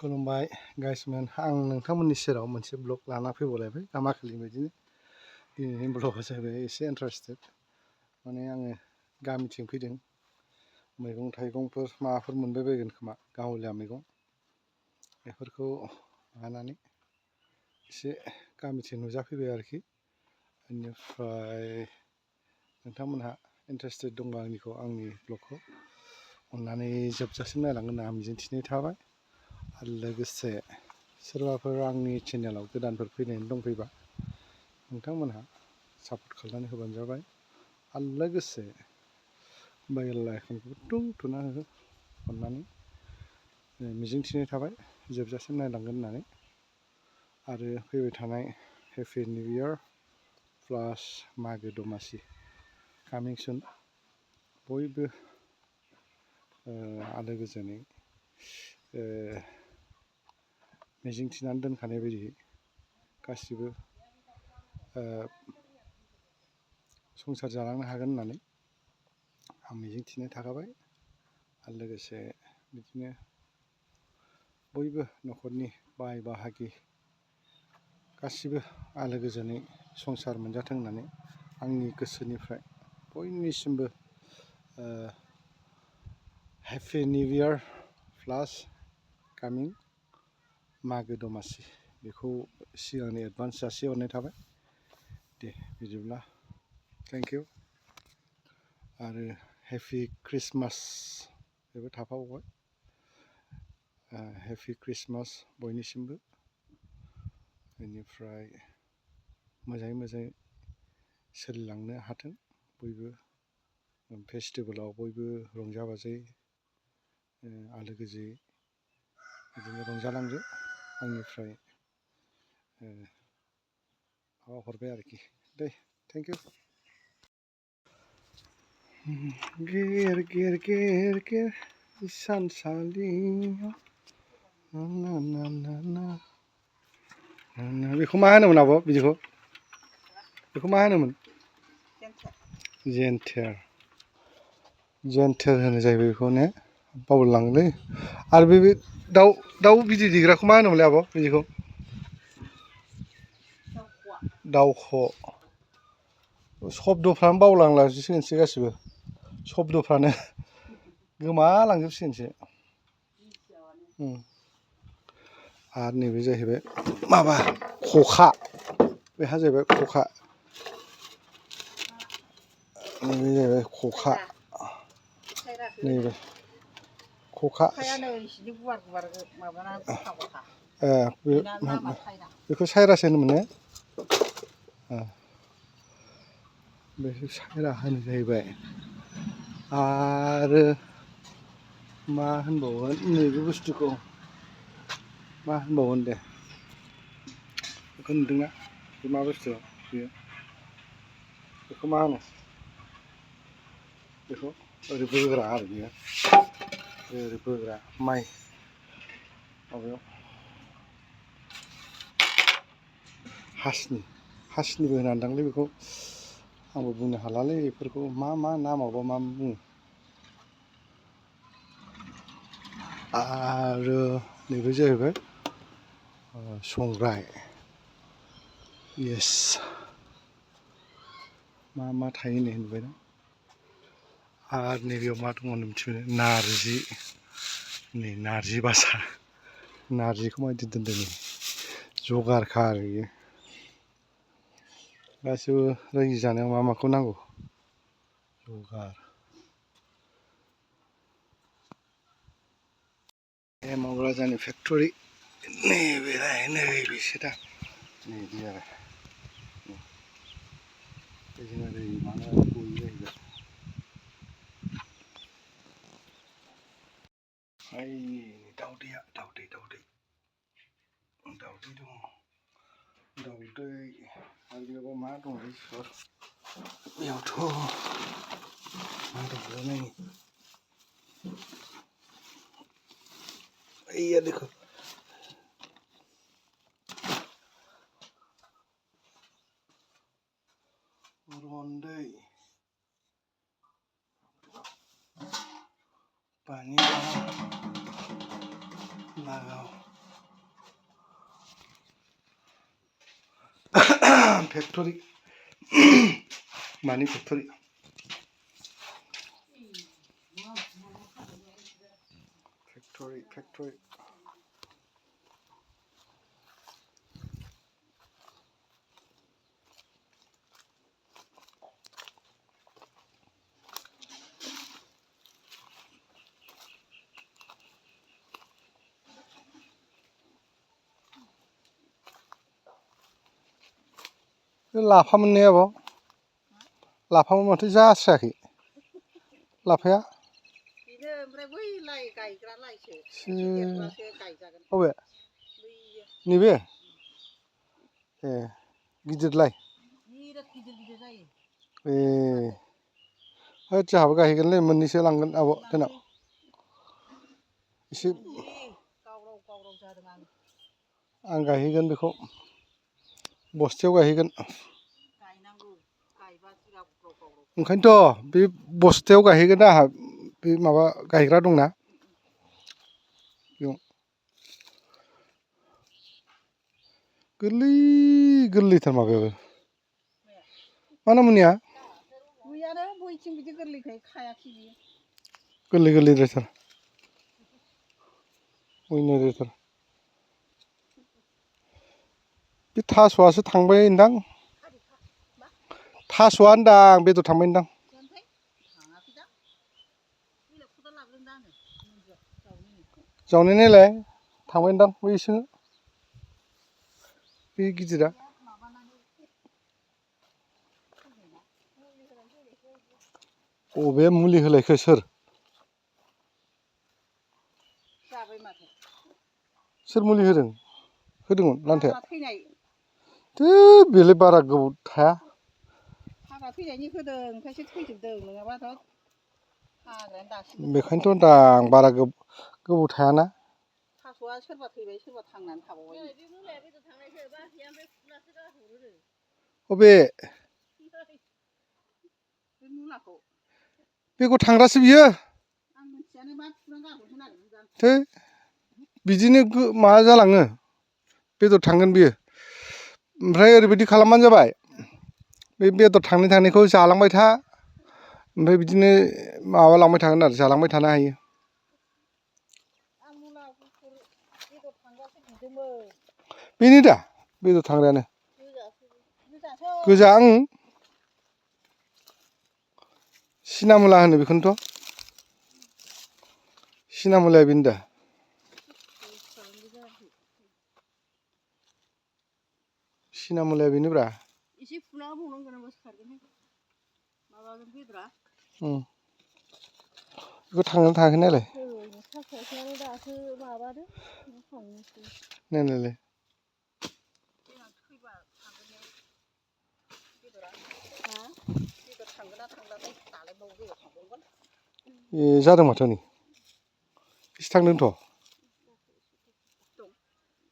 खुलुमबाय गाइसमोन आं नोंथांमोननि सेराव मोनसे ब्लग लाना फैबावलायबाय गामाखालि बायदिनो दिनैनि ब्लगआ जाहैबाय एसे इन्टारेस्टेड माने आङो गामिथिं फैदों मैगं थाइगंफोर माबाफोर मोनबाय बायगोन खोमा गावलिया मैगं बेफोरखौ लानानै एसे गामिथिं नुजाफैबाय आरोखि बेनिफ्राय नोंथांमोनहा इन्टारेस्टेड दंबा आंनि ब्लगखौ अननानै जोबजासिम नायलांगोन होनना मिजिंथिनाय थाबाय आरो लोगोसे सोरबाफोर आंनि चेनेलाव गोदानफोर फैनानै दंफैबा नोंथांमोनहा सापर्ट खालामनानै होबानो जाबाय आरो लोगोसे बेल आइकनखौबो टुं थुना हो अननानै मिजिंथिनाय थाबाय जोबजासिम नायलांगोन होननानै आरो फैबाय थानाय हेपि निउ इयार प्लास मागो दमासि कामिं सुन बयबो आलो गोजोनै मिजिंथिनानै दोनखानाय बायदि गासिबो संसार जालांनो हागोन होननानै आं मिजिंथिनाय थाखाबाय आरो लोगोसे बिदिनो बयबो न'खरनि बाय बाहागि गासिबो आलो गोजोनै संसार मोनजाथों होननानै आंनि गोसोनिफ्राय बयनिसिमबो हेपि निउ इयार प्लास कामिं मागो दमासि बेखौ सिगांनि एडभान्स जासिहरनाय थाबाय दे बिदिब्ला थेंक इउ आरो हेपि क्रिसमास बेबो थाफाबावबाय हेपि क्रिसमास बयनिसिमबो बेनिफ्राय मोजाङै मोजां सोलिलांनो हाथों बयबो फेस्टिभेलाव बयबो रंजा बाजायै आलो गोजोनै बिदिनो रंजालांदो आंनिफ्राय माबा हरबाय आरोखि दे थेंक इउ गेर गेर गेर गेर इसानसालियाव ना ना ना ना ना बेखौ मा होनोमोन आब' बिदिखौ बेखौ मा होनोमोन जेन्थेर जेन्थेर होनो जाहैबाय बेखौ ने बावलायलाङोलै आरो बे दाउ बिदै दैग्राखौ मा होनोमोनलाय आब' बिदिखौ दाउख' शब्दफ्रानो बावलांलांजोबसिगोनसो गासिबो शब्दफ्रानो गोमालांजोबसिगोनसो आरो नैबे जाहैबाय माबा खखा बेहा जाहैबाय खखा नैबे जाहैबाय खखा नैबे खखा बेखौ सायरासो होनोमोन ने बेखौ सायरा होनो जाहैबाय आरो मा होनबावगोन नैबे बुस्थुखौ मा होनबावगोन दे बेखौ नुदोंना बे मा बुस्थु बेयो बेखौ मा होनो बेखौ ओरै बोग्रा आरो बेयो ओरै बोग्रा माइ माबायाव हासिनिबो होनांदांलै बेखौ आंबो बुंनो हालालै बेफोरखौ मा नामावबा मा बुङो आरो नैबे जाहैबाय संग्राय येस मा थायो नै नुबायना आरो नैबेयाव मा दङ मिथिबाय नारजि नै नारजि बासा नारजिखौ माबायदि दोनदों नै जगारखा आरो बेयो गासिबो रायजो जानायाव मा माखौ नांगौ जगार एमाव राजानि फेक्ट'रि नैबेसो दा नैबे आरो बेजों ओरै माबा गयो जाहैबाय ओइ दाउदैया दाउदै दङ दाउदै आरो बेयावबा मा दंलै सर बेयावथ' मा दंलै नै ओइया देखो रन्दै पानी लगाओ फेक्टरि मानि फेक्टरि फेक्टरि लाफा मोननाया आब' लाफा माथो जास्रायाखै लाफाया बिनो ओमफ्राय बै लाइ गायग्रा लाइसो गायजागोन अबे नैबे ए गिदिर लाइ बिराद गिदिर गिदिर जायो ए होद जोंहाबो गायहैगोनलै मोननैसो लांगोन आब' देनां एसे गावराव गावराव जादों आं गायहैगोन बेखौ बस्थायाव गायहैगोन गायनांगौ गायबा जिगाब गावराव ओंखायनोथ' बे बस्थायाव गायहैगोन आंहा बे माबा गायग्रा दंना बेयाव गोरलै गोरलैथार माबायाबो माना मुनिया गैयानो बयथिं बिदि गोरलैखाय खायाखै बियो गोरलै गोरलैद्रायथार उइनारिथार बे थास'आसो थांबाय नोंदां थास'आ होनदां बेदर थांबाय नोंदां जावनाय नायलाय थांबाय नोंदां बैसो बे गिदिरा अबे मुलि होलायखो सोर सोर मुलि होदोंमोन लान्थाया बेलाय बारा गोबाव थाया हाग्रा थैनायनि होदों ओंखायसो थैजोबदों नङाबाथ' हाग्रायानो दासिमबो बेखायनोथ' होनदां बारा गोबाव थायाना थास'आ सोरबा थैबाय सोरबा थांनानै थाबावबाय अबे बे मुलाखौ बेगर थांग्रासो बियो आं मिथियानो मा फुनानै गारहरगोन आरो थै बिदिनो माबा जालाङो बेदर थांगोन बियो ओमफ्राय ओरैबायदि खालामबानो जाबाय बे बेदर थांनाय थांनायखौ जालांबाय था ओमफ्राय बिदिनो माबालांबाय थागोन आरो जालांबाय थानो हायो बेनो दा बेदर थांग्रायानो गोजा सिना मुला होनो बेखौनोथ' सिना मुलाया बेनो दा सिना मुलाया बेनोब्रा एसे फुना होबावनांगोन होनबासो खारगोन माबागोन बेदरा बेखौ थांगोन थाङाखै नायलाय दासो माबादो नायलाय ए जादों माथो नै एसे थांदोंथ'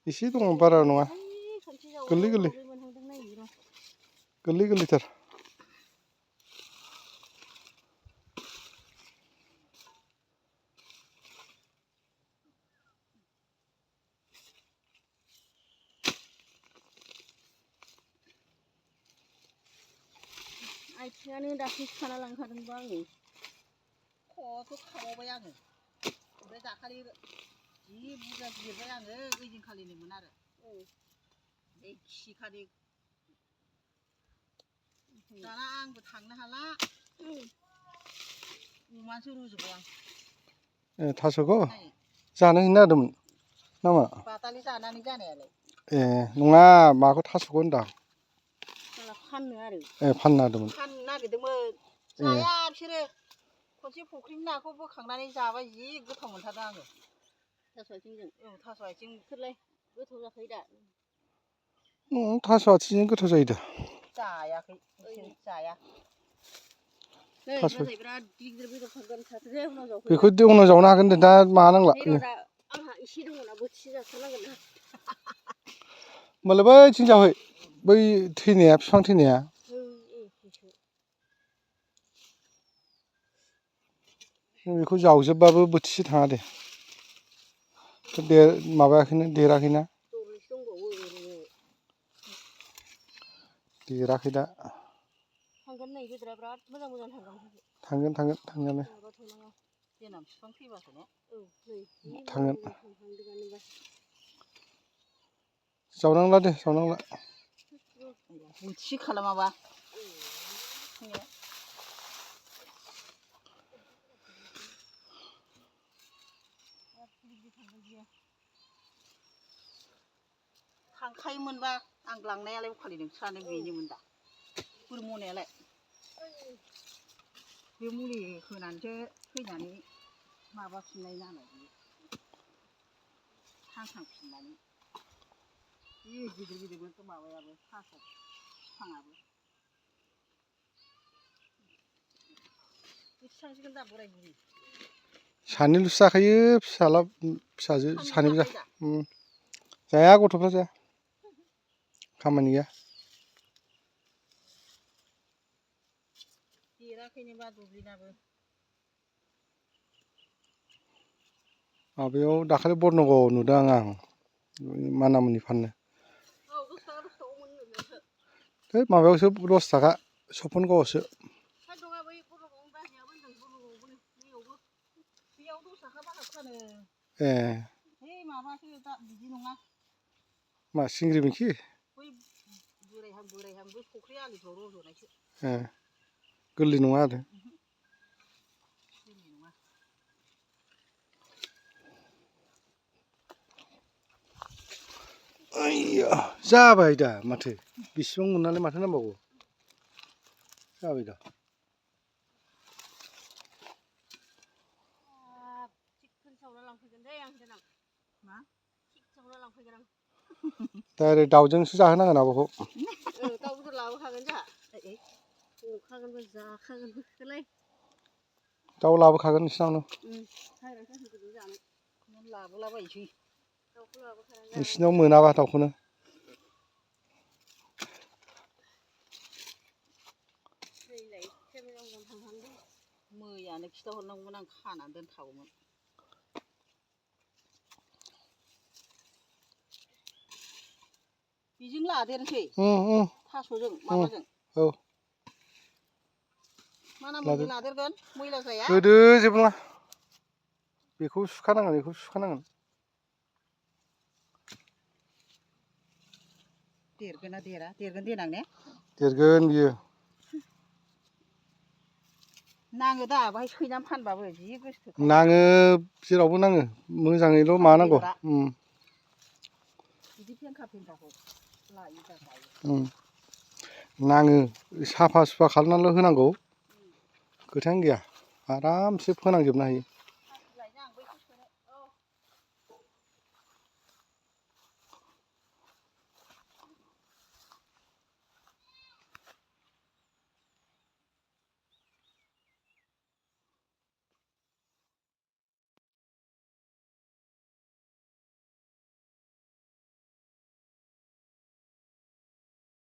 एसे दङ बारा नङा गोरलै गोरलैथार आथिङानो दाख्लै खाना लांखादोंबा आङो खथ' खाबावबाय आङो ओमफ्राय दाखालि जि बुरजा जिरबाय आङो ओइदिनखालिनोमोन आरो बे खिखालि दाना आंबो थांनो हाला अमासो रुजोबो आं थास'खौ जानो हैनो नागिरदोंमोन नामा बादालि जानानै जानायालाय ए नङा माखौ थास'खौ होनदां फाननो आरो फाननो नागिरदोंमोन फाननो नागिरदोंमोन जाया बिसोरो खनसे फुख्रिनि नाखौ बोखांनानै जाबाय जि गोथाव मोनथारदों आङो थास' आथिंजों थास' आथिंफोरलाय गोथाव जाखायो दा थास' आथिंजों गोथाव जायो दा जायाखै जाया बिराद गिदिर बेदर थांगोन थाथोंसै उनाव बेखौ उनाव जावनो हागोन दे दा माबा नांला आंहा एसे दङना बोथिसे जाथारनांगोन ना होमबालाय बैथिं जावहै बै थैनाया बिफां थैनाया बेखौ जावजोबबाबो बोथिसे थाङा दे माबायाखैनो देराखैना देराखै दा थांगोन नै बेदरा बिराद मोजां मोजां थांगोन थांनायालाय थांनांगौ देनां बिफां फैबासो ने औ नै थांगोन थांहांदोंआनो जावनांला दे जावनांला बोथिसे खालामाबा थांखायोमोनबा आं लांनायालाय उखालि नोंस्रानो बेनोमोन दा बोर मनायालाय बे मुलि होनानैसो फैनानै माबाफिननाय नालाय थांखांफिननानै जि गिदिर गिदिरबो माबायाबो थास' बिफाङाबो बेसेबांसिगोन दा बोराय बुरि सानैल'सो जाखायो फिसाजो सानैबो जाया गथ'फ्रा जाया खामानि गैया देराखैनोबा दुब्लिनाबो माबायाव दाखालि बर्नगावआव नुदों आं मानामुनि फाननो है माबायावसो 10 थाखा सपनगावआवसो ए मा सिंग्रि मैखि ए गोरलै नङा आरो आइया जाबाय दा माथो बेसेबां मोननानै माथो नांबावगौ जाबाय दा डाइरेक्ट दाउजोंसो जाहोनांगोन आब'खौ दाउ बेदर लाबोखागोन जोंहा संखागोनबो जाखागोनबोलाय दाउ लाबोखागोन नोंसिनावनो लाबोलाबायसै नोंसिनाव मोनाबा दाउखौनो मैयानो खिथाहरनांगौमोन आं खानानै दोनखागौमोन बेजों लादेरनोसै थास'जों माबाजों औ मानामुनिजों लादेरगोन मैला जाया गोदो जेबो नङा बेखौ सुखानांगोन देरगोन ना देरा देरगोन देनां ने देरगोन बियो नाङो दा बाहाय सैनानै फानबाबो जि बुस्थु नाङो जेरावबो नाङो मोजाङैल' मानांगौ बिदि फेंखाखौ लायो दा नाङो साफा सुफा खालामनानैल' होनांगौ खोथायानो गैया आरामसे फोनांजोबनो हायो